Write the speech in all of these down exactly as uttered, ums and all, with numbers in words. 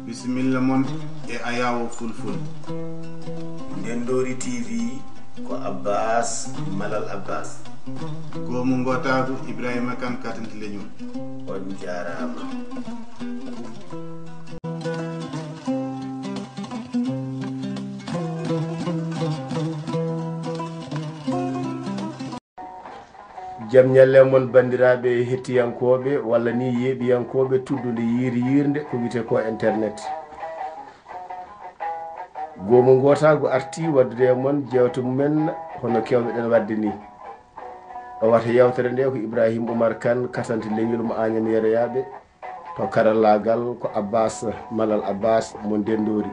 Bisimilla mon e Ayaawo Fulful. Ndendoori T V ko Abbas Malal Abbas. Goomu Ngootaagu Ibrahima Kan Katanti Leñol. On jaaraama. Jam ñalle mon, banndiraaɓe hettiyankooɓe, walla ni yeeɓiyankooɓe tuddunde yiiri yiirnde ko wiyetee ko internet. Goomu Ngootaagu arti waddude e mon jeewte mumen hono keewnoɗen wadde ni. O wata yewtere nde ko Ibrahim Oumar Kane, Katanti Leñol mo Añam Yeroyaaɓe. To karallaagal ko Abbas Malal Abbas mo Ndendoori.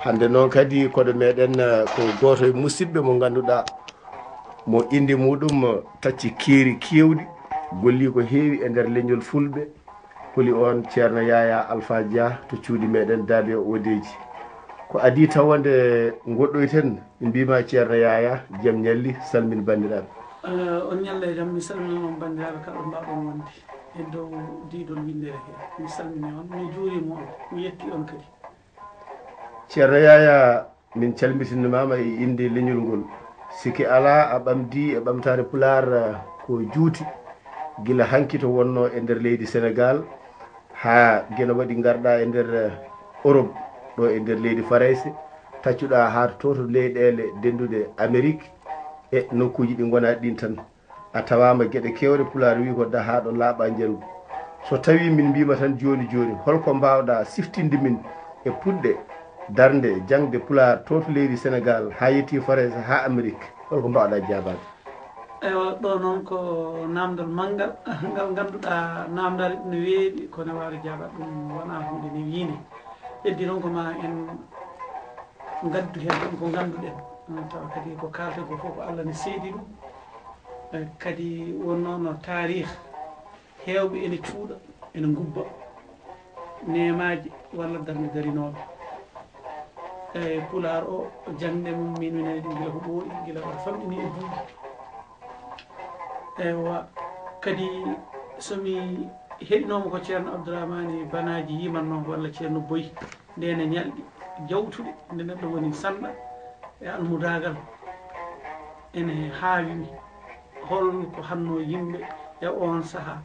Hannde noon kadi koɗo meɗen, eh, ko gooto e musidɓe mo ngannduɗaa mo innde muɗum tacci keeri keewɗi, golli ko heewi e nder leñol Fulɓe. Holi on Ceerno Yaya Alpha Dia to cuuɗi meɗen Daabe Odeeji. Ko adii tawa nde ngoɗɗoyten, min mbima Ceerno Yaya, jam ñalli, salmin banndiraaɓe. Eh, on ñalla e jam, mi salmina on banndiraaɓe kala ɗo mbaawɗon wonde e dow diidol winndere he. Mi salmini on, mi juurima on, mi yetti on kadi. Ceerno Yaya, min calmitinimama e innde leñol ngol. Sikke alaa a ɓamdi e ɓamtaare Pulaar, eh, ko juuti. Gila hanki to wonno e nder leydi Senegaal, haa geno waɗi ngarɗa e nder, eh, Europe, ɗo e nder leydi Farayse, taccuɗa haa to, to leyɗeele denduɗe Amerik e nokkuuji ɗi ngonaaɗi ɗin tan. A tawaama geɗe keewɗe Pulaar wii ko dahaaɗo laaɓa njangu. So tawii min mbiima tan jooni jooni, holko mbaawɗa siftinde min e puɗɗe darnde jaŋde Pulaar to, to leydi Senegaal, haa yettii Farayse, haa Amerik? Holko mbaawɗa jaabaade? Eywa, ɗo noon ko naamndal manngal, ngal ngannduɗaa naamndaade ɗum no weeɓi, kono waawi jaabaade ɗum wonaa huunde newiinde. Heddi noon ko ma en ngaddu heen ɗum ko ngannduɗen, tawa kadi ko kaalten ko fof ko Allah ne seedi ɗum. Eh, kadi wonnoo no taarih heewɓe ene cuuɗa, ene ngubba neemaaji walla darnde darinooɓe. Eyi, Pulaar o, jaŋde mum, min, min nani ɗum gila ko ɓooyi, gila ko famɗini e duuɓi. Eywa, kadi so mi heɗinooma ko Ceerno Abdourahmane Banaaji yimanno, walla Ceerno Boy, nde ene ñalɗi jawtuɗe, nde neɗɗo woni sanɗa e almudaagal, ene haawimi hol ko hanno yimɓe e oon sahaa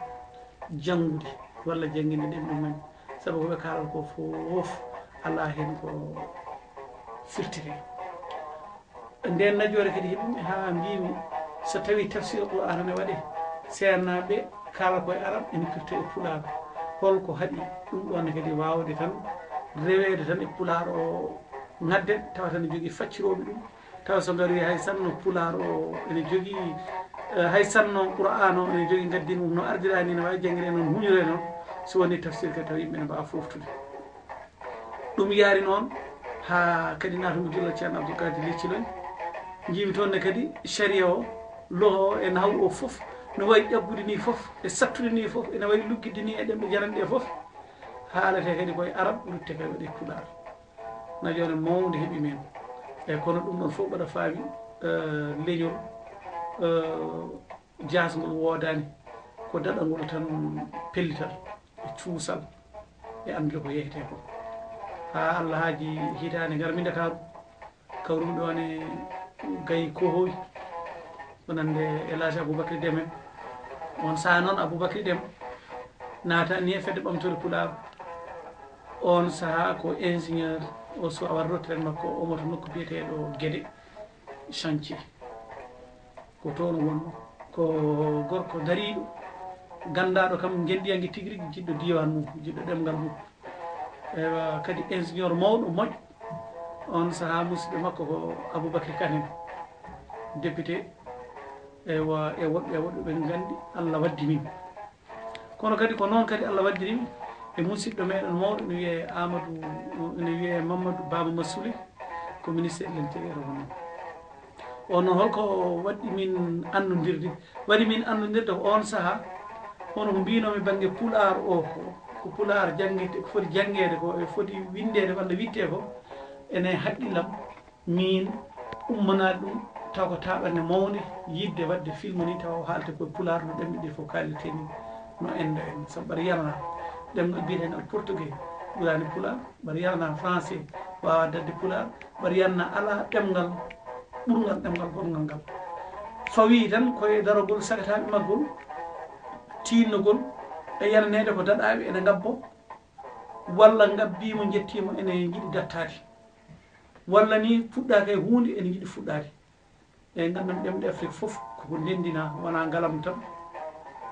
janngude walla jannginde ɗemɗe mum en, sabu ko ɓe kaalata ko fof alaa heen ko firtete. Ndeen najoore kadi heɓimi haa mbiimi, so tawii tafsir Qur'aana ne waɗee, seernaaɓe kaalata ko e arab, ene firtee e pulaar. Hol ko haɗi ɗum ɗoon ne kadi waawde tan reweede tan e pulaar o ŋadden, tawa tan ne jogii faccirooɓe ɗum, tawa so ngarii hay sanno pulaar o ene jogii, eh, hay sanno Qur'aana o ene jogii ngaddin mum no ardiraa ni, no waawi janngiree noon, huñiree noon, so wonii tafsir kadi tawa yimɓe ne mbaawa fooftude. Ɗum yaari noon haa kadi naatumi gila Ceerno Abdul Kaadir Lecci Loñ. Njiimi toon ne kadi sariya o, loho o e nahwu o fof no wayi ƴabbude ni fof e sattude ni fof, ene wayi luggidde ni e ɗemɗe jananɗe ɗe fof. Haaletee kadi ko e arab, lutte kadi waɗee pulaar. Najoore mawnde heɓi men. Eyi, kono ɗum ɗoon fof mbaɗa faami, eh, leñol, eh, jaasngol woodaani, ko daɗangol tan pellital e cuusal e anndude ko yehete ko. Haa Allah haaji hitaande ngarmi Ndakaaru, kawrumi ɗoon e Gaye Kohoy, wonande El Hadj Aboubacry Deme en. On sahaa noon Aboubacry Deme naatani e Fedde Ɓamtoore Pulaar. On sahaa ko ingénieur, o so a war retraite makko, o omo to nokku biyeteeɗo Guédé. Chantier. Ko toon wonno. Ko gorko dariiɗo, ganndaaɗo kam ngenndiyanke tigi rigi, jiɗɗo diiwaan mum, jiɗɗo ɗemngal mum. Eywa, kadi ingénieur mawɗo, moƴƴo. On sahaa musidɗo makko ko Aboubacry Kane en, député. Eywa, e woɗɓe, e woɗɓe ɓe nganndi, Allah waddi min. Kono kadi ko noon kadi Allah waddiri mi e musidɗo meɗen mawɗo, ene wiyee Amadou, ene wiyee Mamadou Baba Massouli, ko ministre de l'intérieur o woni. On noon, holko waɗi min anndudirde? Waɗi min anndudirde ko on sahaa, hono ko mbinomi bannge pulaar o, ko, ko pulaar janngete, ko foti janngeede ko, e foti winndeede walla wittee ko, ene haqqillam. Miin ummanaade ɗum, taw ko taaɓannde mawnde yiɗde waɗde film ni, tawa o haalata ko e pulaar, no ɗemɗe ɗe fof kaalirtee ni, no enndo en, sabu mbaɗa yiyana ɗemngal biyeteende portugais. ɓuraani pulaar, mbaɗa yiya na français waawaa daɗde pulaar, mbaɗa yiya na alaa ɗemngal ɓurngal ɗemngal goɗngal ngal. Fawii tan ko e daragol sagataaɓe maggol, tiinnogol e yananeede ko daɗaaɓe ene ngabbo, walla ngabbii mo, njettii mo, ene njiɗi daɗtaade, walla ni puɗɗaaka e huunde, ene njiɗi fuɗɗaade. Eey, nganndon ɗemɗe Afrik fof koko ndenndinaa, wonaa ngalam tan.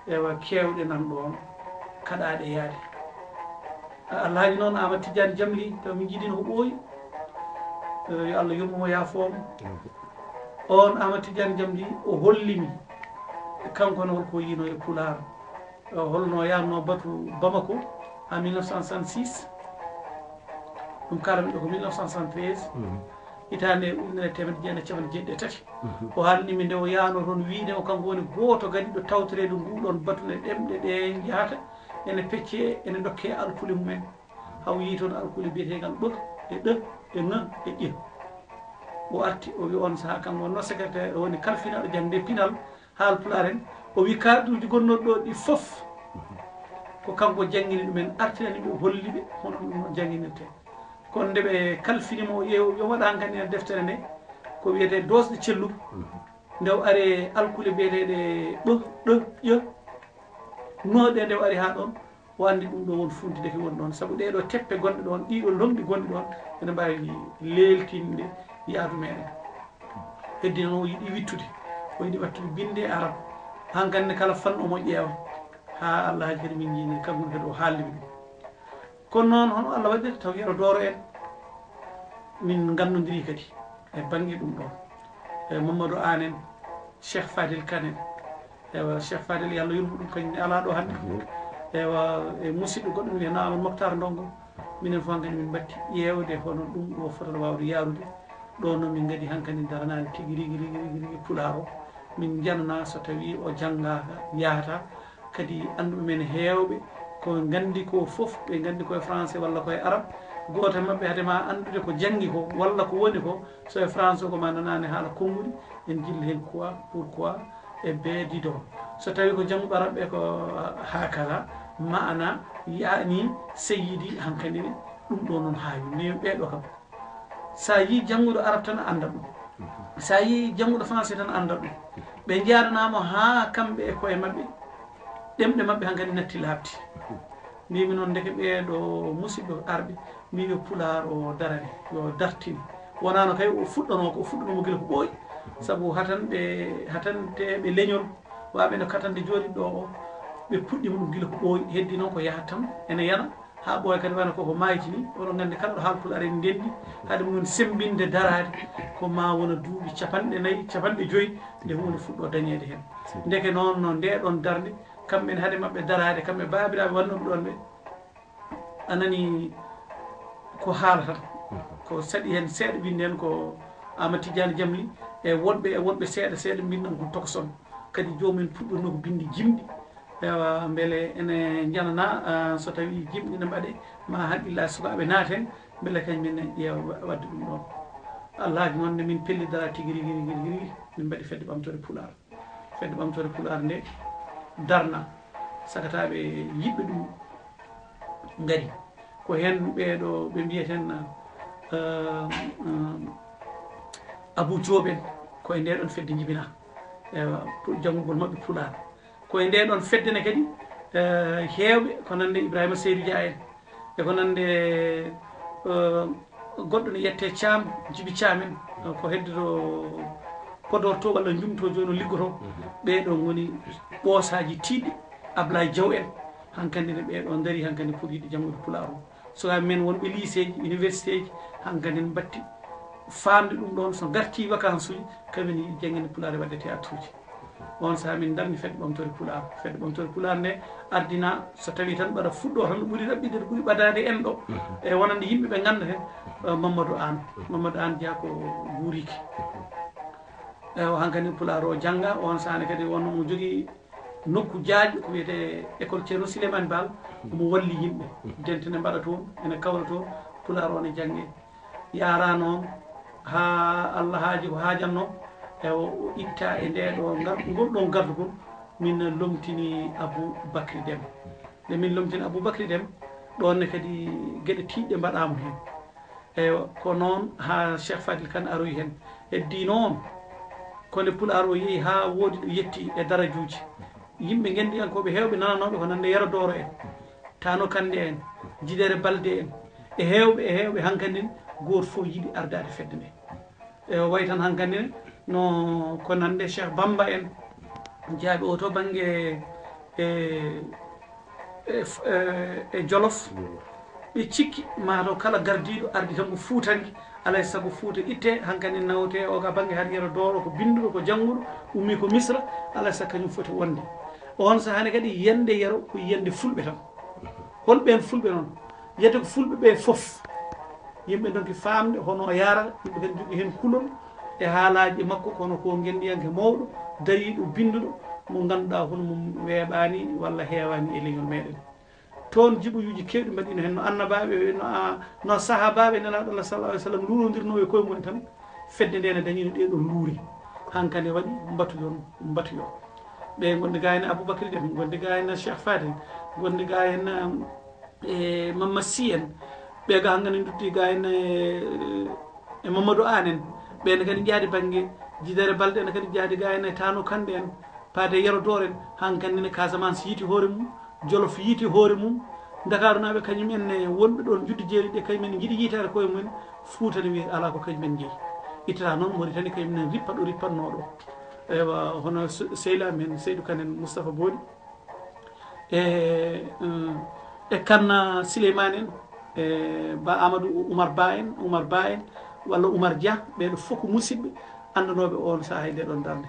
Ewa, keewɗe nan ɗoon, kaɗaaɗe yaade. A-, Alhaji noon, Aamadu Tijjaani Jamli, taw min njiɗino ko ɓooyi. Eh, yo Allah yurmo mo, yaafoo mo. Oon Aamadu Tijjaani Jamli, o holli mi kanko ne holko yiino e Pulaar. O holno yaanno batu Bamako en mille neuf cent soixante-six. Ɗum kaalanmi ɗo ko mille neuf cent soixante-treize. Mhm. Hitaande ujunere e teemedde jeenayi e capanɗe jeeɗiɗi e tati. Mhm. O haalni mi nde o yaano toon, wiide o kanko woni gooto kadi ɗo tawtoreede nguɗon batu ne ɗemɗe ɗe njahata ene peccee, ene ndokkee alkule mumen. Haw yii toon alkule biyeteegal ɓ e ɗ e ŋ e ƴ. O arti, o wi on sahaa kanko wonno secrétaire, o woni kalfinaaɗo jaŋde pinal Haalpulaar en. O wi kaaɗuuji gonnooɗi ɗo ɗi fof ko kanko janngini ɗumen, artirani ɓe, holli ɓe hono ɗum noon jannginirtee. Kono nde ɓe kalfini mo, o ƴeew, yo waɗa hankadi e deftere nde, ko wiyetee doosɗe celluɗo. Nde o ari e alkule biyeteeɗe ɓ, ɗ, ƴ, nooɗe nde o ari haa ɗoon, o anndi ɗum ɗo won funtideke woni ɗoon, sabu ɗee ɗo teppe gonɗe ɗoon, ɗii ɗo lomɗi gonɗi ɗoon, ene mbaawi leeltinde yaadu meɗen. Heddi noon o yiɗi wittude, o yiɗi wattude binnde e arab. Hankadi kala fannu omo ƴeewa, haa Allah haji kadi min njiini kanko kadi o haalni min ɗum. Kono noon, hono Allah waɗirta taw yeɗo dooro en, min nganndondirii kadi e bannge ɗum ɗoon. E Mamadou Aan en, Cheikh Fadil Kane en. Ewa, Cheikh Fadil, yo Allah yurmo ɗum, kañum ne alaa ɗo hannde. Mhm. Ewa, e musidɗo goɗɗo ne wiyetee Amadou Moctar Ndongo. Minen fof hankadi min mbatti ƴeewde hono ɗum ɗo fotata waawde yaarude. Ɗo noon min ngadi hankadi daranaade tigi rigi, rigi, rigi, rigi Pulaar o. Min njananaa so tawii o janngaaka, yahataa. Kadi annduɓe men heewɓe ko nganndi ko fof, ɓe nganndi ko e français walla ko e arab. Gooto e maɓɓe hade ma anndude ko janngi ko walla ko woni ko, so e français ko ma nanaani haala konnguɗi, en jilli heen quoi, pourquoi, e be, dis donc. So tawii ko jannguɓe arab ɓe ko hakaza, maana, yaani, seyidi, hankadi ne, ɗum ɗo noon haawi. Mbimi ɓee ɗo kam. So a yii jannguɗo arab tan, a anndat ɗum. So a yii jannguɗo français tan, a anndat ɗum. Ɓe njaadanaama haa kamɓe e koye maɓɓe, ɗemɗe maɓɓe hankadi natti laaɓti. Mbimi noon, ndeke ɓee ɗo musidɓe arɓe, mbi yo Pulaar o darane, yo dartine. Wonaano kay o fuɗɗanoo ko, o fuɗɗanoo mo gila ko ɓooyi. Sabu hatanɓe, hatanteeɓe leñol, waaɓe no katande jooɗiiɗo ɗo o, ɓe puɗɗiima ɗum gila ko ɓooyi. Heddi noon ko yahat tan, ene yana. Haa ɓooya kadi wano koko maayti ni, oɗon nganndi kala ɗo haalpulaar en ndenndi, hade mum semmbinde daraade, ko ma wona duuɓi capanɗe nayi, capanɗe joyi, nde huunde fuɗɗo dañeede heen. Ndeke noon, no ndee ɗoon darnde, kamɓe ne hade maɓɓe daraade, kamɓe baabiraaɓe wannooɓe ɗoon ɓe, a nani ko haalata. Ko saɗi heen seeɗa winde heen ko Aamadu Tijjaani Jamli, e wonɓe, e wonɓe seeɗa seeɗa mbinndon ko tokson. Kadi joomum en puɗɗorno ko binndi jimɗi. Ewa, mbele ene njananaa, ah, so tawii jimɗi ne mbaɗee, ma haqqillaaji sukaaɓe naat heen, mbele kañum en ne ƴeewa wa-, waɗde ɗum ɗoon. Alhaji noon nde min pellidara tigi rigi, rigi, rigi, rigi, min mbaɗi fedde ɓamtoore Pulaar. Fedde ɓamtoore Pulaar nde darna, sagataaɓe yiɗɓe ɗum ngari. Ko heen ɓee ɗo ɓe mbiyeten, ah, ah, Abou Diop en, ko e ndee ɗoon fedde njibinaa. Ewa, pour janngugol maɓɓe Pulaar. Ko e ndee ɗoon fedde ne kadi, eh, heewɓe ko nande Ibrahima Seydou Dia en, e ko nande, eh, goɗɗo ne wiyetee Thiam, Djiby Thiam en, ko heddoto Podor to walla Njum to jooni o liggotoo. Mhm. Ɓee ɗoo ngoni ɓoosaaji tiiɗɗi Ablaye Diaw en. Hankadi ne ɓee ɗoo ndarii hankadi pour yiɗde janngude Pulaar o. Sukaaɓe men wonɓe lycée ji, université ji, hankadi en mbatti faamde ɗum ɗoon, so ngartii vacances uji, kamin yiɗi jannginde Pulaar e waɗde théâtre uji. Oon sahaa min ndarni fedde ɓamtoore Pulaar. Fedde ɓamtoore Pulaar nde ardinaa, so tawii tan mbaɗa fuɗɗoo tan no ɓuri raɓɓiɗde, no ɓuri ɓadaade en ɗo. Mhm. E wonande yimɓe ɓe ngannda heen, eh, Mamadou Aan. Mamadou Aan Dia ko guuriiki. E o hankadi Pulaar o jannga, oon sahaa ne kadi wonno mo jogii nokku jaajɗo ko wiyetee école Ceerno Souleymane Baal, omo walli yimɓe. Dente ne mbaɗa toon, ene kawra toon, Pulaar o ne jannge. Yaara noon haa Allah haaji ko haajannoo, e o itta e ndee ɗo ngar-, ngol ɗoon gardugol, min lomtini Abou Bakri Dem. Nde min lomtini Abou Bakri Dem, Ɗoon ne kadi geɗe tiiɗɗe mbaɗaama heen. Eywa, ko noon haa Cheikh Fadil Kane aroyi heen. Heddii noon, ko nde Pulaar o yehi haa woodi ɗo yetti e darajuuji. Yimɓe ngenndiyankooɓe heewɓe nananooɓe ko nande Yero Dooro en, Tano Kande en, Jidere Balde en, e heewɓe, e heewɓe hankadi gooto fof yiɗi ardaade fedde nde. E o wayi tan hankadi no ko nande Cheikh Bamba en, jaaɓi o to bannge e, e, e, e Jolof. Ɓe cikki maa taw kala gardiiɗo ardi tan ko fuutanke, alay sago Fuuta itte hankadi nawte o ga bannge har Yero Dooro ko binnduɗo, ko jannguɗo, ummi ko Misra, alay sago kañum foti wonde. On sahaa ne kadi yiyannde Yero ko yiyannde fulɓe tan. Hol ɓeen fulɓe noon? Yiyete ko fulɓe ɓe fof. Yimɓe ndonki faamde hono o yaarata, yimɓe kadi njogii heen kulol e haalaaji makko, kono ko ngenndiyanke mawɗo, dariiɗo, binnduɗo, mo ngannduɗaa hono mum weeɓaani walla heewaani e leñol meeɗen. Toon jiɓoyuuji keewɗi mbaɗiino heen, no annabaaɓe, no a-, no sahaabaaɓe Nelaaɗo Allah sallallahu alaihi wasallam luurondirnoo e koye mumen tan, fedde nde ne dañiino ɗee ɗoon luure. Hankadi waɗi mbatuyon, mbatuyon. Ɓe ngonde gaa en Aboubacry Dem, ngonde gaa en Cheikh Fadel, ngonde gaa en, um, e Mamma Sy en. Ɓe ga hankadi ndutti gaa en, e, e Mamadou Anne en. Ɓe ne kadi njaadi bannge Jidere Balde, ene kadi njaadi gaa en e Tano Kande en, Paate Yero Dooro en. Hankadi ne Casamance yiiti hoore mum, Jolof yiiti hoore mum. Ndakaarunaaɓe kañum en ne wonɓe ɗoon njuddi jeeri ɗe, kañum en njiɗi yiitaade koye mumen. Fuuta ne wiya alaa ko kañum en njeyi. Ittata noon Mauritanie, kañum en rippa ɗo rippatnoo ɗo. Eywa, hono se-, sehilaaɓe men Seydou Kane en, Moustapha Boli, e, eh, e Kanna Souleymane en, e Ba Amadou Oumar Ba en, Oumar Ba en, walla Oumar Dia, ɓeeɗo fof ko musidɓe anndanooɓe oon sahaa e ndee ɗoon darnde.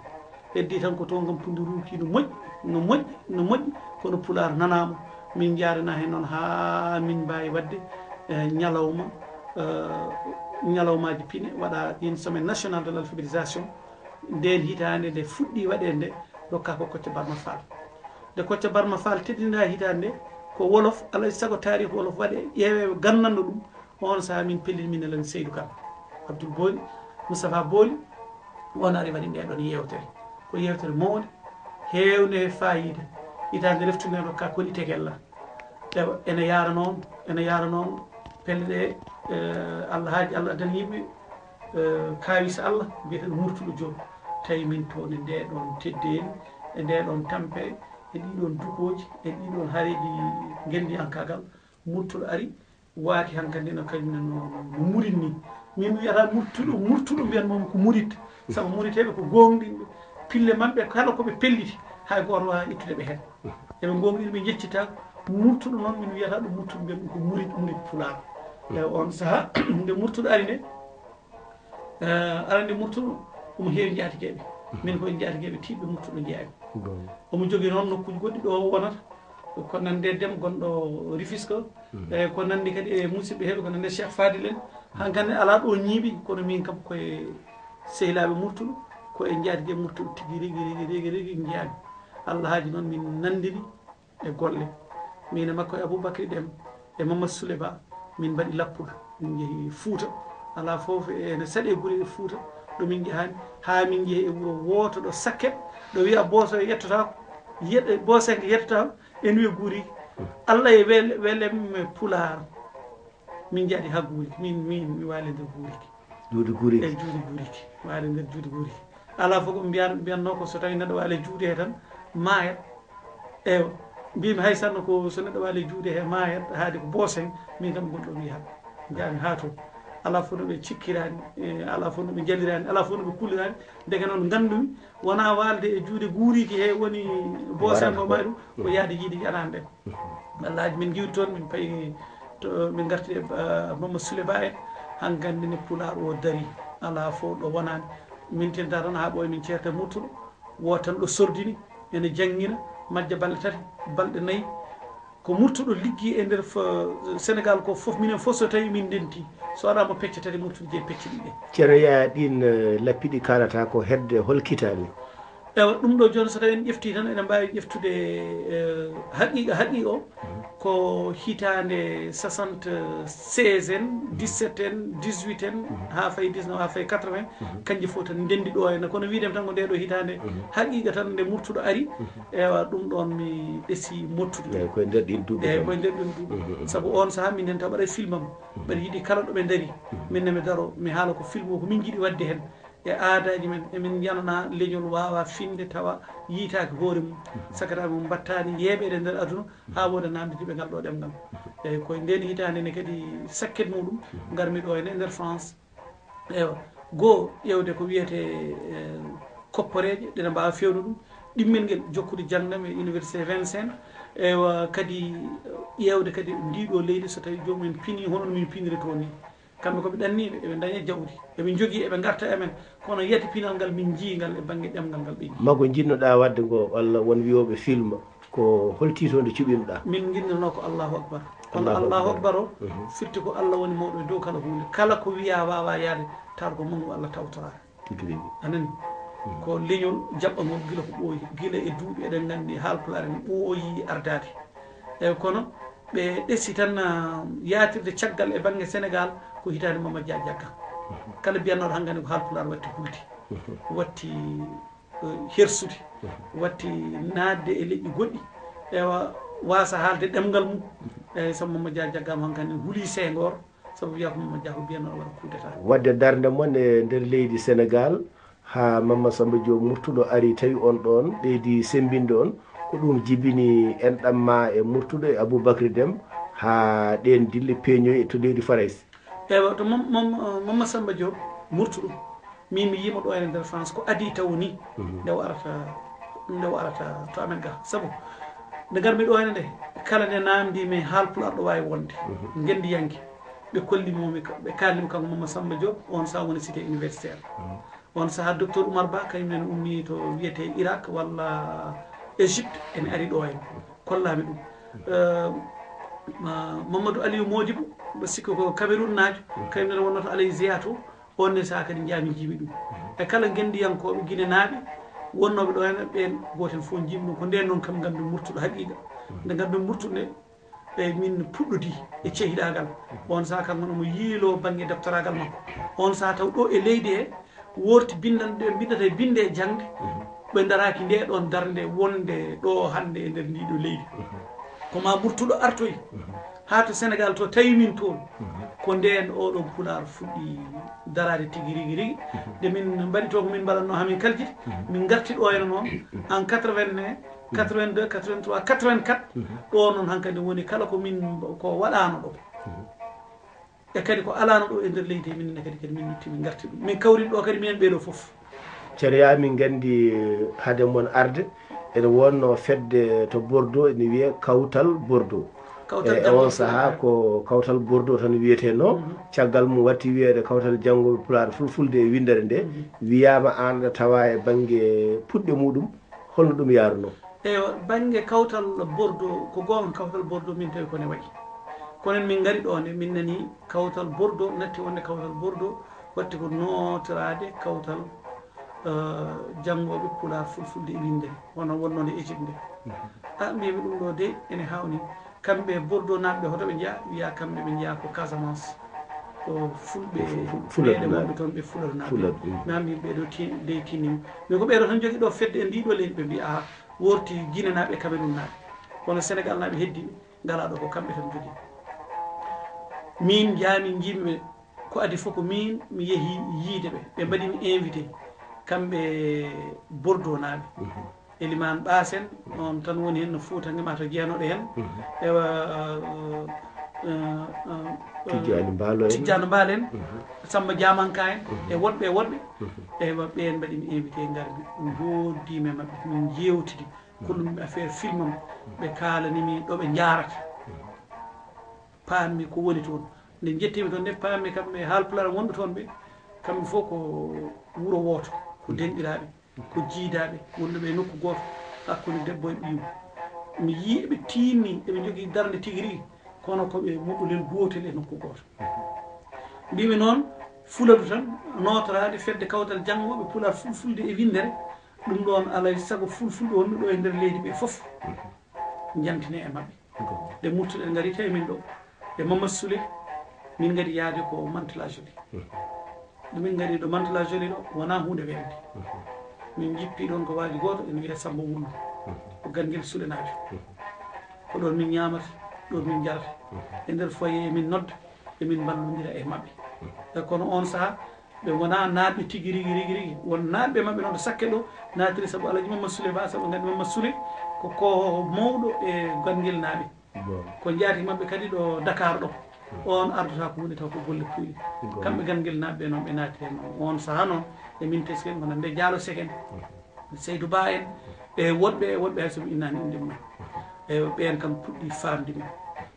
Heddii tan ko toon kam pundi ruuki no moƴƴi, no moƴƴi, no moƴƴi, kono Pulaar nanaama. Min njaarana heen noon haa min mbaawi waɗde, eh, ñalawma, eh, ñalawmaaji pine, waɗa ɗiin semaine nationale de l'alphabétisation. Ndeen hitaande nde fuɗɗii waɗeede nde, rokkaa ko Kocca Barma Fall. Nde Kocca Barma Fall teddindaa hitaande nde, ko wolof, alaa e sago taariik wolof waɗee, ƴeewee ganndanɗo ɗum. Oon sahaa min pelliti min Nelaaɗo Seydou Kane, Abdoul Boli, Moustapha Boli, on ari waɗi ndee ɗoon yeewtere. Ko yeewtere mawnde, heewnde faayiida. Hitaande reftunde nde rokkaa Koli Tekella. Ewa, ene yaara noon, ene yaara noon pelle ɗe, eh, Allah haaji Allah addani yimɓe, eh, kaawis Allah, biyeteeɗo Murtuɗo Joom. Tawi min toon e ndee ɗoon teddeendi, e ndee ɗoon tampere, e ɗii ɗoon dukooji, e ɗii ɗoon hareeji ngenndiyankaagal, Murtuɗo ari, waaki hankadi no kañum ne no, no, no murit ni. Min mi wiyata Murtuɗo, Murtuɗo mbiyan mom ko murit. Sabu Muriteeɓe ko gooŋɗinɓe. Pille maɓɓe kala ko ɓe pelliti, hay gooto waawaa ittude ɓe heen. Eɓe gooŋɗini, ɓe njeccitaako. Murtuɗo noon, min wiyata ɗum Murtuɗo, mbiyan ɗum ko murit, murit Pulaar. E on sahaa, nde Murtuɗo ari nde, eh, aɗa anndi Murtuɗo, omo heewi njaatigeeɓe. Min ko en njaatigeeɓe tiiɗɓe Murtuɗo njeyaami. Omo jogii noon nokkuuji goɗɗi ɗo o wonata, ko nande Dem gonɗo Rufisque, e ko nanndi kadi e musidɓe heeɓe, ko nande Cheikh Fadil en. Hankadi alaa ɗo ñiiɓi, kono min kam koye sehilaaɓe Murtuɗo, ko e njaatige Murtuɗo tigi rigi, rigi, rigi, rigi njeyaami. Allah haaji noon min nanndiri e golle. Min e makko e Aboubacry Dem e Mamadou Souley Ba, min mbaɗi lappol, min njehi Fuuta. Alaa fof ene saɗe gure e Fuuta, ɗo min njahani, haa min njehi e wuro wooto ɗo Sakket, ɗo wiya Booso yettotaako, yet-, Boosenke yettotaako, en wiya Guuriki. Allah e wel-, welem Pulaar. Min njaadi haa Guuriki, min, min, mi waali nder Guuriki. Juuɗe Guuriki. E juuɗe Guuriki, waali nder juuɗe Guuriki. Alaa fof ko ɓe mbiyan-, mbiyatnoo ko so tawii neɗɗo waali e juuɗe he tan, maayat. Eywa, mbiymi hay sinno ko so neɗɗo waali e juuɗe he, maayat, haade ko Boosen, min kam gonɗo mi yaha. Njaami haa toon. Alaa fof no ɓe cikkiraani, e alaa fof no ɓe njaliraani, alaa fof no ɓe kulliraani. Ndeke noon nganndumi, wonaa waalde e juuɗe Guuriki he woni Boosen o maayɗo, ko yahde yiide yanaande nde. Wallaahi, min ngiwri toon, min payi to, min ngarti e, eh, Mamadou Souley Ba en. Hankadi ne Pulaar o darii. Alaa fof ɗo wonaani. Min tinta tan haa ɓooya, min ceerta Murtuɗo. Wooto tan ɗo sordini, ene janngina, majja balɗe tati, balɗe nayi. Ko Murtuɗo liggi e nder fo-, Senegaal ko fof, minen fof so tawii min ndenti, so waɗaama pecce tati, Murtuɗo jeyi pecce ɗiɗi ɗe. Ceerno Yaya, ɗiin, eh, lappi ɗi kaalata ko hedde hol kitaani? Ewa, ɗum ɗo jooni, so tawi en ƴeftii tan, eɗen mbaawi ƴeftude, eh, haqiiqa, haqiiqa o, ko hitaande soixante-seize en, dix-sept en, dix-huit en, haa fayi dix-neuf, haa fayi quatre-vingts, kanji fof tan ndenndi ɗo henna. Kono wiide mi tan ko ndee ɗo hitaande, haqiiqa tan nde Murtuɗo ari, ewa, ɗum ɗoon mi ɗesi mottude. Eyi, koye nder ɗiin duuɓi Eyi, tan. Koye nder ɗiin duuɓi. Sabu oon sahaa minen taw mbaɗa film am, mbaɗa yiɗi kala ɗo ɓe ndari, min ne mi daro, mi haala ko film o ko min njiɗi waɗde heen. E aadaaji men, emin njananaa leñol waawaa finde tawa yiytaaki hoore mum. Sakataaɓe mum mbaɗtaani yeeɓeede e nder aduna, haa wooda naamndiiɓe ngal ɗo ɗemngal. Eyi, koye ndeen hitaande ne kadi sakket muɗum, ngarmi ɗo henne e nder France. Ewa, goo, ƴeewde ko wiyetee, eh, kopporeeje, ɗe na mbaawa feewnude ɗum. Ɗimmel ngel jokkude jaŋde am e Université Vincennes. Ewa, kadi ƴeewde kadi ndii ɗo leydi, so tawii joomum en pinii hono no min piniri toon nii. Kamɓe ko ɓe ɗanniiɓe, eɓe ndaña jawdi, eɓe njogii, eɓe ngarta e amen, kono yati pinal ngal min njiyii ngal e bannge ɗemngal ngal ɓe njiyii. Mago njiɗnoɗaa waɗde ngo, walla won wiyooɓe film, ko hol tiitoonde cuɓiinoɗaa? Min ngiɗnoo ko Allahu Akbar. Kono Allahu Allahu Akbar. Akbar o, firti ko Allah woni mawɗo e dow kala huunde. Kala ko wiyaa waawaa yahde, tawa ko manngu Allah tawtoraaka. Tout à fait. A nanii? Ko leñol jaɓɓangol gila ko ɓooyi, gila e duuɓi eɗen nganndi Haalpulaar en ɓooyi ardaade. Eyi, kono ɓe ɗesi tan, ah, yaatirde caggal e bannge Senegaal ko hitaande Mama Dia Jagga. Kala mbiyannooɗo hankadi ko Haalpulaar watti hulde, watti, eh, hersude, watti naatde e leƴƴi goɗɗi, ewa, waasa haalde ɗemngal mum. Eyi, sabu Mama Dia Jagga mo hankadi huli Senghor, sabu wiyaa ko Mama Dia ko mbiyannooɗo waɗa coup d'état. Waɗde darnde mon e nder leydi Senegaal, haa Mama Samba Diop Murtuɗo ari tawi on ɗoon, ɓeydi semmbinde on. Ko ɗum jibini enɗam ma e Murtuɗo e Aboubacry Dem, haa ɗeen dille peeñoyi to leydi Farayse? Ewa, to Mam-, Mam-, Mama Samba Diop Murtuɗo, min mi yiimo ɗo e nder France, ko adii taw ni, nde o arata, nde o arata to amen ga. Sabu nde ngarmi ɗo henne nde, kala nde naamndii mi Haalpulaar ɗo waawi wonde, ngenndiyanke, ɓe kolli mo mi ka-, ɓe kaalni mi kanko Mama Samba Diop, on sahaa woni cité universitaire. On sahaa Docteur Oumar Ba, kañum en ummii to wiyetee Irak walla Égypte, ene ari ɗo en, kollaami ɗum. Eh, ma-, Mamadou Aliou Modibo, mbo sikki ko Cameroun naajo, kañum en wonnoo to Alayziya to, on ne sahaa kadi njaami njiimi ɗum. E kala ngenndiyankooɓe Ginenaaɓe wonnooɓe ɗo henne, ɓeen gooto heen fof njiimi ɗum. Ko ndeen noon kam nganmi Murtuɗo haqiiqa. Nde nganmi Murtuɗo nde, e min puɗɗodii e cehilaagal. On sahaa kanko omo yiiloo bannge doctoragal makko. On sahaa taw ɗo e leydi he, woorti binndanɗe, ɓe mbinndata e binnde e jaŋde, ɓe ndaraaki nde ɗoon darnde wonde ɗo hannde e nder ndii ɗo leydi. Ko ma Murtuɗo artoyi haa to Senegaal to, tawi min toon. Ko ndeen oɗo Pulaar fuɗɗi daraade tigi rigi rigi. Nde min mbaɗi toon ko min mbaɗatnoo haa min kaljiti, min ngarti ɗo henne noon en quatre-vingt-un, quatre-vingt-deux, quatre-vingt-trois, quatre-vingt-quatre. Ɗo noon hankadi woni kala ko min, ko waɗaano ɗo. E kadi ko alaano ɗo e nder leydi he, minen ne kadi, kadi min lutti, min ngarti ɗum. Min kawri ɗo kadi minen ɓee ɗo fof. Ceerno Yaya, min nganndi, eh, hade mon arde, ene wonno fedde to Bordeaux, ene wiyee Kawtal Bordeaux. Kawtal E, e Janngo on sahaa Pulaar. Ko Kawtal Bordeaux tan wiyeteno. Caggal mum watti wiyeede Kawtal Janngooɓe Pulaar Fulfulde e Winndere nde. Wiyaama aan aɗa tawa e bannge puɗɗe muɗum, holno ɗum yaarunoo? Ewa, bannge Kawtal Bordeaux, ko goonga Kawtal Bordeaux min tawi ko ne wayi. Kono en min ngari ɗo nde, min nani Kawtal Bordeaux, natti wonde Kawtal Bordeaux, watti ko nootoraade Kawtal, eh, Janngooɓe Pulaar Fulfulde e Winndere, wonno wonnoo nde Égypte nde. A, mbiymi ɗum ɗo de, ene haawni. Kamɓe Bordeaux naaɓe ɓe, hoto ɓe njeya? Wiya kamɓe ɓe njeya ko Casamance. Ko Fulɓe, Fu-, fu-, Fuladu meɗen naaɓe. Wonɓe toon, ɓe Fuladu naaɓe. Fuladu, mm. Mi ambi ɓeɗo ti-, dey tinni. Mais ko ɓeɗo tan jogii ɗo fedde e ndi ɗo leydi, ɓe mbi, aha, worti Guinée naaɓe, Cameroun naaɓe. Kono Sénégal naaɓe heddiɓe, ngala ɗo, ko kamɓe tan jogii. Min njaami, njiimi ɓe, ko adi fof ko min mi yehi yiide ɓe. Ɓe mbaɗi mi invité, kamɓe Bordeaux naaɓe. Mhm. Elimane Ɓaasen, on tan woni heen no Fuutanke ma to jeenoɗo heen. Mhm. Ewa, eh, eh, eh, Tijjaani Mbaalo en. Tijjaani Mbaalo en, mhm, Samba Diamanka en, mhm, e woɗɓe e woɗɓe. Mhm. Ewa, ɓeen mbaɗi mi invité, ngarmi, njooɗdiimi e maɓɓe, min njeewtidi. Mhm. Kolluɗum affaire film am, mhm, ɓe kaalani mi ɗo ɓe njaarata. Mhm. Paammi ko woni toon. Nde njettimi toon nde, paammi kamɓe Haalpulaar wonɓe toon ɓe, kamɓe fof ko wuro wooto, ko, mhm, denɗiraaɓe. Ko jiidaaɓe wonduɓe e nokku gooto, hakkunde debbo e ɓiyum. Mi yii eɓe tiinni, eɓe njogii darnde tigi rigi, kono ko ɓe muɓɓolel gootel e nokku gooto. Mbimi noon, Fuladu tan, nootoraade fedde kawtal janngooɓe Pulaar Fulfulde e winndere, Ɗum ɗoon alay sago fulfulɓe wonɓe ɗo e nder leydi ɓe fof njantine e maɓɓe. Nde murtuɗen ngari tawi min ɗo e Mamadou Souley, min ngari yaade ko Mantes-la-Jolie. Ɗo min ngari ɗo Mantes-la-Jolie ɗo wonaa huunde weeɓde. Min njippi ɗoon ko waali gooto ene wiyee Samba Wullu, ko Ganngel Sulenaajo. Ko ɗoon min ñaamata, ɗoon min njarata. E nder foyer emin nodda, emin mballondira e maɓɓe. E kono oon sahaa ɓe ngonaa naatɓe tigi rigi rigi rigi. Won naatɓe maɓɓe noon ɗo Sakke ɗo naatiri, sabu Alhaji Mamadou Souley Ba, sabu nganndi Mamadou Souley ko koohooho mawɗo e Ganngel naaɓe. Ko njaati maɓɓe kadi ɗo Dakar ɗo. On ardata ko woni taw ko golle puuyɗe. Kamɓe Ganngel naaɓe noon ɓe naati heen. On sahaa noon e min teski en, kono nde Jaalo Sek en, Seydou Ba en, e woɗɓe, e woɗɓe hay so mi innaani innde mum. E ɓeen kam puɗɗi faamde min.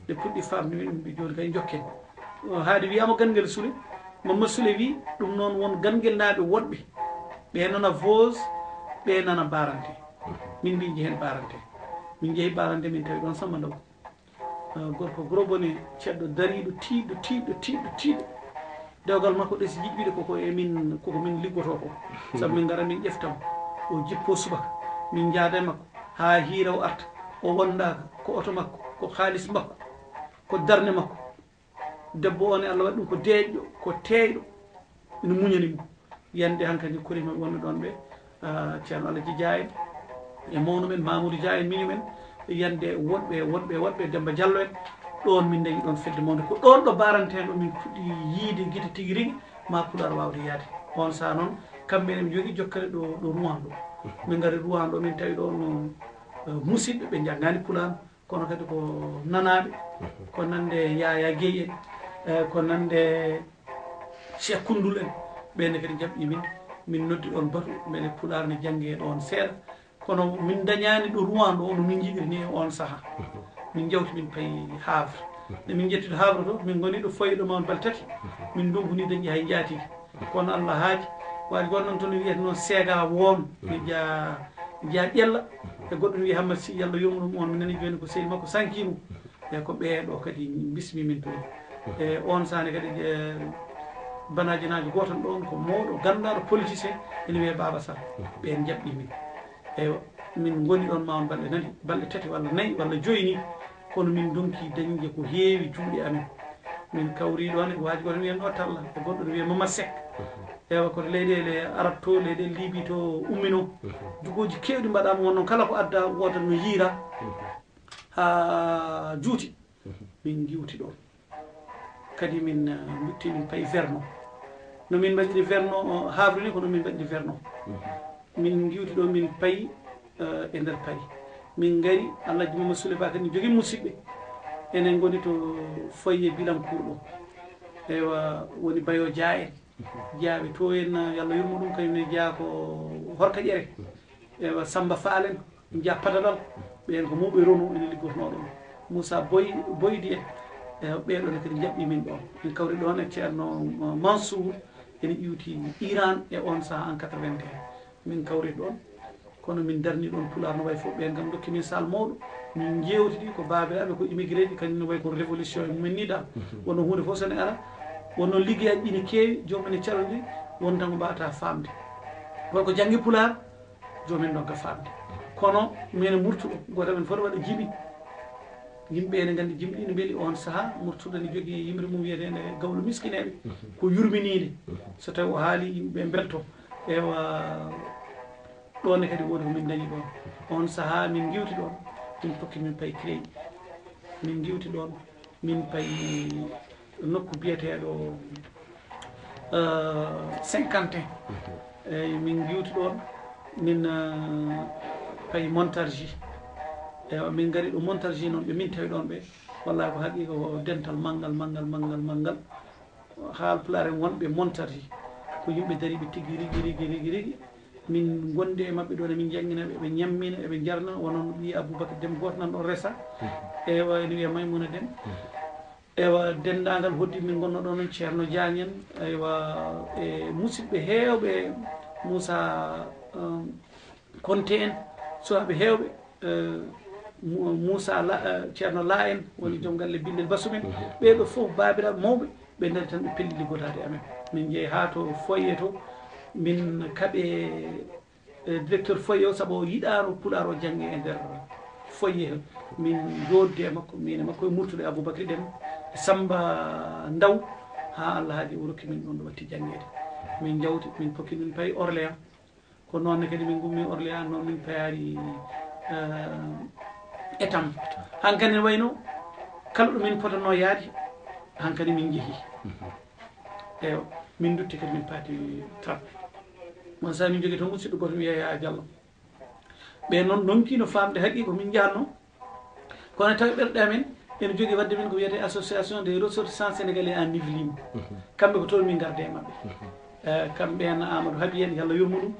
Ɓe puɗɗi faamde min, ɓe jooni kay njokken. Haade wiyaama Ganngel Souley, Mamadou Souley wi ɗum noon won Ganngel naaɓe woɗɓe. Ɓe nana Vos, ɓe nana Barante. Min mbi njehen Barante. Min njehi Barante, min tawi ɗoon Samba Ndaw. Ah, gorko gros bonnet, ceddo dariiɗo, tiiɗɗo, tiiɗɗo, tiiɗɗo, tiiɗɗo. Dewgal makko ɗesi jiɗɓiɗe koko e min, koko min liggotoo ko. Sabu min ngara min ƴefta mo. O jippo subaka. Min njaada e makko. Haa hiira o arta. O wondaaka. Ko oto makko. Ko haalis makko. Ko darnde makko. Debbo on e Allah waɗi ɗum ko deeƴɗo, ko teeyɗo. Ina muñani mo. Yande hankadi kori maɓɓe wonɓe ɗoon ɓe, ah, Ceerno Alaji Dia en, e mawnumen Mamoudou Dia en, miñumen, yande woɗɓe, woɗɓe, woɗɓe, Demba Diallo en, ɗoon min dañi ɗoon fedde mawnde. Ko ɗoon ɗo Barante ɗo min puɗɗi yiide gite tigi rigi, ma Pulaar waawde yahde. On sahaa noon, kamɓe ene ɓe njogii jokkere ɗo, ɗo Rouen ɗo. Min ngari Rouen ɗo, min tawi ɗoon, eh, musidɓe ɓe njanngaani Pulaar, kono kadi ko nanaaɓe, ko nande Yaya Guèye en, eh, ko nande Cheikh Koundoul en, ɓeene kadi njaɓɓi min, min noddi ɗoon batu, mbele Pulaar ne jannge ɗoon seeɗa. Kono min ndañaani ɗo Rouen ɗo no min njiɗiri ni e oon sahaa. Min njawti min payi Havre. Nde min njetti to Havre to, min ngoni ɗo foyer ɗo mawon balɗe tati. Min ndunkuni dañi hay njaatigi. Kono Allah haaji, waɗi goɗɗo noon toon wiyata noon Seega Woon, e Dia, Dia Ƴella, e goɗɗo no wiya Hammat Si, Yalla yurmo ɗum, on mi nani jooni ko sehil makko sanki mo. E ko ɓee ɗo kadi bismi min toon. E on sahaa ne kadi, e, banajinaajo gooto ɗoon ko mawɗo ganndaɗo politicien, ene wiyee Baaba Sal. Ɓeen njaɓɓi min. Eywa, min ngoni ɗoon ma on balɗe nani, balɗe tati walla nayi walla joyi ni, kono min ndonki dañde ko heewi juuɗe amen. Min kawri ɗoon e waaji goto wiyan ɗo Talla, e goɗɗo no wiyee Mamadou Seck. Eywa, koto leyɗeele Arab to, leyɗeele Libi to ummino. Jogooji keewɗi mbaɗaama, won noon kala ko adda wooda no yiira haa juuti. Min ngiwti ɗoon. Kadi min, eh, ndutti, min payi Vernon. No min mbaɗiri Vernon, o, Havre ni, ko no min mbaɗiri Vernon. Min ngiwti ɗo, min payi, eh, e nder Paris. Min ngari, Alhaji Mamadou Souley Ba kadi ne jogii musidɓe. Enen ngoni to foyer Bilancourt ɗo. Eywa, woni Bayo Dia en. Jiyaaɓe to en, Yalla yurmo ɗum, kañum ne jeyaa ko Horka Ƴere. Eywa, Samba Faal en, jeyaa Padalal. Ɓeen ko mawɓe Renault ene liggotonoo ɗoon. Moussa Boy, Boydi en. Eywa, ɓee ɗoon ne kadi njaɓɓi min ɗoon. Min kawri ɗoon e Ceerno, uh, Mansour, ene iwti Iran e oon sahaa en quatre-vingt-un. Min kawri ɗoon. Kono min darni ɗoon Pulaar no wayi fof. Ɓeen kam ndokki min saal mawɗo. Min njeewtidi ko baabiraaɓe, ko immigré ji, kañum no wayi ko révolution e mumen ni dal. Wonno huunde fof so ne ara, wonno liggeyaaji ɗi ne keewi, joomum ene calondiri, won tan ko mbaawata faamde. Kono ko janngi Pulaar, joomum en ndonka faamde. Kono minen murtuɗo, gooto men fof waɗa jimi. Yimɓe ene nganndi jimɗi ene mbeli oon sahaa, murtuɗo ene jogii yimre mum wiyeteende Gawlo Miskineeɓe. Ko yurminiinde. So tawi o haali, yimɓe mbelto. Ewa, ɗoon ne kadi woodi ko min dañi ɗoon. Oon sahaa min ngiwti ɗoon, min tokki min payi Créy. Min ngiwti ɗoon, min payi nokku biyeteeɗo, eh, cinquante et un. Eyi, min ngiwti ɗoon, min, eh, payi Montargis. Ewa, min ngari ɗo Montargis noon, ɓe min tawi ɗoon ɓe. Wallahi ko haqiiqa ko dental manngal, manngal, manngal, manngal. Haal Pulaar en wonɓe Montargis ko yimɓe dariiɓe tigi rigi, rigi, rigi, rigi. Min ngondi e maɓɓe ɗoon, emin njanngina ɓe, eɓe ñammina, eɓe njarna. Wonno ɓii Aboubacar Dem gooto nan ɗoon resa. Ewa, ene wiyee Maymuna Dem. Ewa, denndaangal hoddiiɓe min ngonnoo ɗoon, noon Ceerno Diagne en, ewa, e musidɓe heewɓe, Moussa, um, Konte en, suwaaɓe heewɓe, eh, Mu-, Moussa La, eh, Ceerno La en, woni joom galle Billel Basum en. Ɓee ɗoo fof baabiraaɓe mawɓe, ɓe ndari tan ɓe pelli liggodaade e amen. Min njehi haa to foyer to, min kaɓe eh, directeur foyer o, sabu o yiɗaano Pulaar o jannge e nder foyer he. Min njooɗdi e makko, min e makko e Murtude Aboubacry Dem, e Samba Ndaw, haa Allah haaji o rokki min ɗoon ɗo watti janngeede. Min njawti, min pokki, min payi Orléans. Ko noon ne kadi min ngummi Orléans, noon min payaari, eh, Étampes. Hankadi ne wayno kala ɗo min potanno yaade, hankadi min njehi. Eywa, min ndutti kadi min paati Trappes. Mon sa min jogii toon musidɗo gooto mi Yaya Diallo. Ɓe noon ndonkiino faamde haqiiqa ko min njahatno. Kono tawi ɓerɗe amen ene jogii waɗde min ko wiyetee Association des ressortissants sénégalais en Yvelines. Kamɓe ko toon min ngardi e maɓɓe. Eh, kamɓe en Amadou Habi en, yo Allah yurmo ɗum,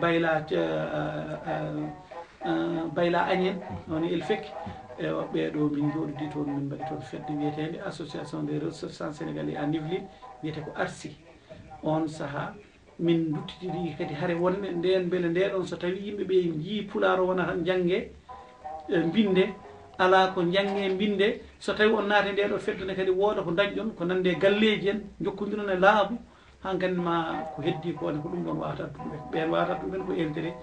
Bayla, eh, eh, eh, Bayla Agnès, woni El Fek. Eywa, ɓee ɗo min njooɗodii toon, min mbaɗi toon fedde wiyeteende Association des ressortissants sénégalais en Yvelines, wiyetee ko ARCI. Oon sahaa, min nduttidiri kadi hare wonde ndeen mbele ndee ɗoon so tawii yimɓe ɓe njiyii Pulaar o wona tan njannge, e, mbinnde, alaa ko njannge mbinnde. So tawii on naati ndee ɗo fedde ne kadi wooda ko ndañɗon, ko nande e galleeji en, njokkondiron e laamu, hankadi ma ko heddii ko ne ko ɗum ɗoon waawata addude ɗum en. Ɓeen waawata addude ɗum en ko intérêt.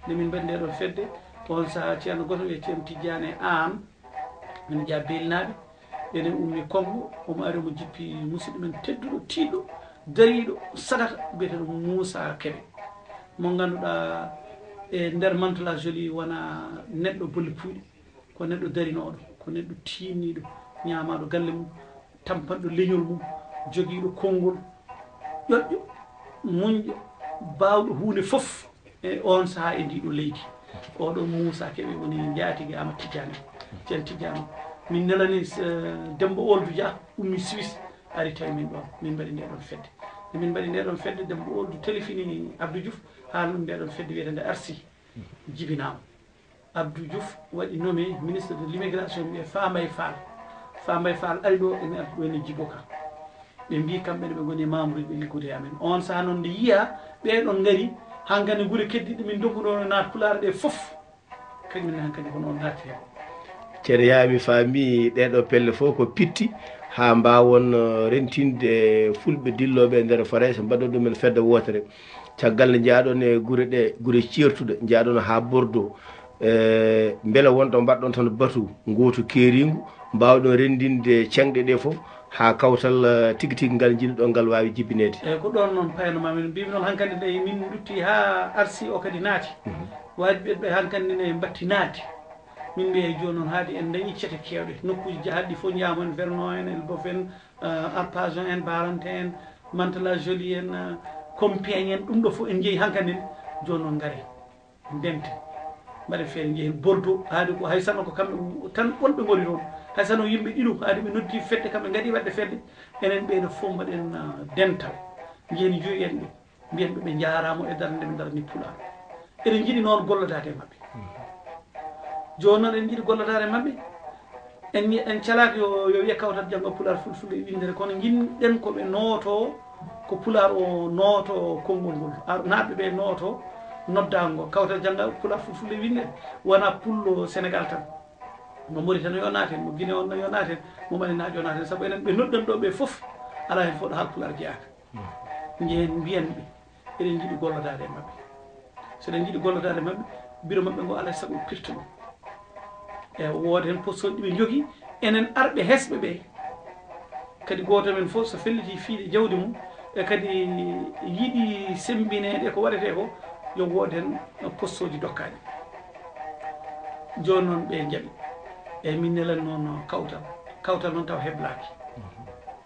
Nde min mbaɗi ndee ɗoon fedde, oon sahaa ceerno gooto wiyee ceerno Tijjaane Aan, min njaha Beelinaaɓe, enen ummi Konngo, omo ari omo jippi musidɗo men tedduɗo, tiiɗɗo, dariiɗo, sagata, biyeteeɗo Muusaa Keɓe. Mo ngannduɗaa e nder Mantes-la-Jolie wonaa neɗɗo bolle puuɗe, ko neɗɗo darinooɗo, ko neɗɗo tiinniiɗo, ñaamaaɗo galle mum, tampanɗo leñol mum, jogiiɗo konngol, ƴoƴƴo, muñƴo, baawɗo huunde fof e oon sahaa e ndii ɗoo leydi. Oɗo Muusaa Keɓe woni njaatige Amat Tijjaani, Ceen Tijjaani. Min nelani, eh, Demmba Ooldu Jah, ummi Suisse, ari tawi min ɗoon. Min mbaɗi ndee ɗoon fedde. Nde min mbaɗi ndee ɗoon fedde, Demmba Ooldu telefini Abdou Diouf, haalni ɗum ndee ɗoon fedde wiyeteende ARCI, jibinaama. Abdou Diouf waɗi nommé ministre de l'immigration, wiyee Fambaye Fall. Fambaye Fall ari ɗo, ene ardi ɗo, ene Djibo Ka. Ɓe mbii kamɓe ne ɓe ngoni e membre, ɓe liggude e amen. Oon sahaa noon nde yiyaa ɓee ɗoon ngari, hankadi gure keddiiɗe min ndokkuno naat Pulaar ɗe fof, kañum ne hankadi ko noon naati heen. Ceerno Yaya, mi faami ɗee ɗoo pelle fof ko pitti haa mbaawon, eh, rentinde fulɓe dillooɓe e nder Farayse, mbaɗa ɗumen fedde wootere. Caggal nde njaaɗon e gure ɗe, gure ceertuɗe, njaaɗon haa Bordeaux, e mbele won ɗo mbaɗɗon tan batu ngootu keeriingu, mbaawɗon renndinde ceŋɗe ɗe fof haa kawtal, eh, tigi tigi ngal njiɗuɗon ngal waawi jibbineede? Eeyi, ko ɗoon noon payno ma min. Mbimi noon hankadi nde min ndutti haa ARCI o kadi naati. Waajbi ɓe hankadi ne mbatti naatde. Min mbiya jooni noon haadi en dañi cete keewɗe. Nokkuuji jahaaɗi ɗi fof njaamo en, Vernon en, Elbeuf en, eh, Arpajon en, Barentin en, Mantes-la-Jolie en, eh, Compiègne en, ɗum ɗo fof en njeyi hankadi. Jooni noon ngare, ndente, mbaɗen feere njehen Bordeaux, haadi ko hay sinno ko kamɓe tan wonɓe ngoni toon, hay sinno yimɓe ɗiɗo, haadi ɓe noddi fedde, kamɓe ngadi waɗde fedde, enen ɓee ɗoo fof mbaɗen, eh, dental, njehen njoyen ɓe. Mbiyen ɓe, ɓe njaaraama e darnde nde ɓe darani Pulaar. Eɗen njiɗi noon gollodaade e maɓɓe. Jooni noon eɗen njiɗi gollodaade e maɓɓe. En, en calaaki yo, yo wiye kawtal janngo Pulaar Fulfulde e winndere, kono njiɗ-ɗen ko ɓe nootoo, ko Pulaar o nootoo konngol ngol. Ar-, naatɓe ɓe nootoo noddaango kawtal janngo Pulaar Fulfulde e winndere. Wonaa pullo Senegaal tan. Mo Mauritanie yo naat heen, mo Guinée on yo naat heen, mo Mali naat yo naat heen. Sabu enen ɓe noddan ɗo ɓe fof, alaa heen fof ɗo Haalpulaar jeyaaka. Njehen mbiyen ɓe, eɗen njiɗi gollodaade e maɓɓe. So eɗen njiɗi gollodaade e maɓɓe, biro maɓɓe ngo alaa e sago ɓe pirta ɗum. E wooda heen postoji ɗi ɓe njogii, enen arɓe hesɓe ɓe. Kadi gooto men fof so felliti fiide jawdi mum, e kadi yiɗi sembineede ko waɗetee ko, yo wood heen postoji dokkaaɗi. Jooni noon ɓe njaɓi. Eeyi, min nelan noon kawtal. Kawtal noon taw heblaaki.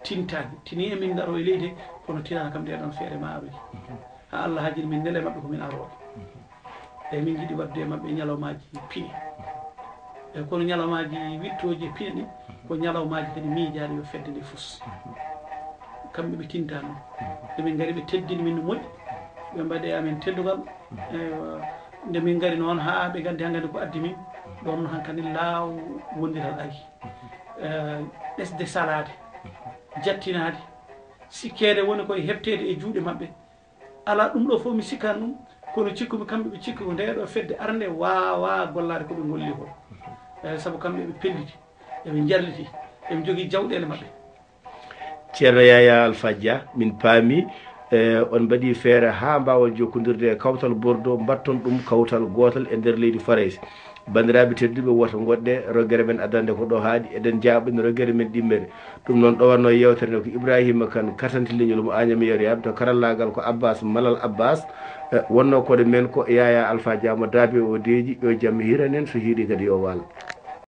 Tintaani. Tini emin ndaroo e leydi he, kono tinaaka kam nde ɗoon feere ma aroy. Haa Allah haajiri min nela e maɓɓe ko min arooɓe. Eeyi, min njiɗi waɗde e maɓɓe ñalawmaaji pine. Eeyi, kono ñalawmaaji wiɗtooji e pine ɗi, ko ñalawmaaji kadi miijaaɗi yo fedde nde fus. Kamɓe ɓe tintaani. Nde min ngari ɓe teddini min no moƴƴi. Ɓe mbaɗi e amen teddungal. Eeyi, nde min ngari noon haa ɓe nganndi hankadi ko addi min, ɗoon no hankadi laaw wondiral ari. Eh, ɓesde salaade, jattinaade, sikkeede woni koye heɓteede e juuɗe maɓɓe. Alaa, ɗum ɗo fof mi sikkaani ɗum, kono cikkumi kamɓe ɓe cikki ko ndee ɗo fedde arnde waawaa gollaade ko ɓe ngolli ko. Eh, sabu kamɓe ɓe pelliti, eɓe njarliti, eɓe njogii jawɗeele maɓɓe. Ceerno Yaya Alpha Dia, min paami E, on mbaɗi feere haa mbaawon jokkondirde e kawtal Bordeaux, mbatton ɗum kawtal gootal e nder leydi Farayse. Banndiraaɓe tedduɓe, woto ngoɗɗe, roggere men addande ko ɗo haaɗi, eɗen jaaɓani roggere men ɗimmere. Ɗum noon ɗo wannoo yeewtere nde ko Ibrahima Kane, katanti leñol mo Añam Yeero Yaaɓe, to karallaagal ko Abbas Malal Abbas. E, wonnoo koɗo men ko Yaya Alpha Diamo Daabe o deeƴi, yo jam hiranen, so hiiri kadi yo waal.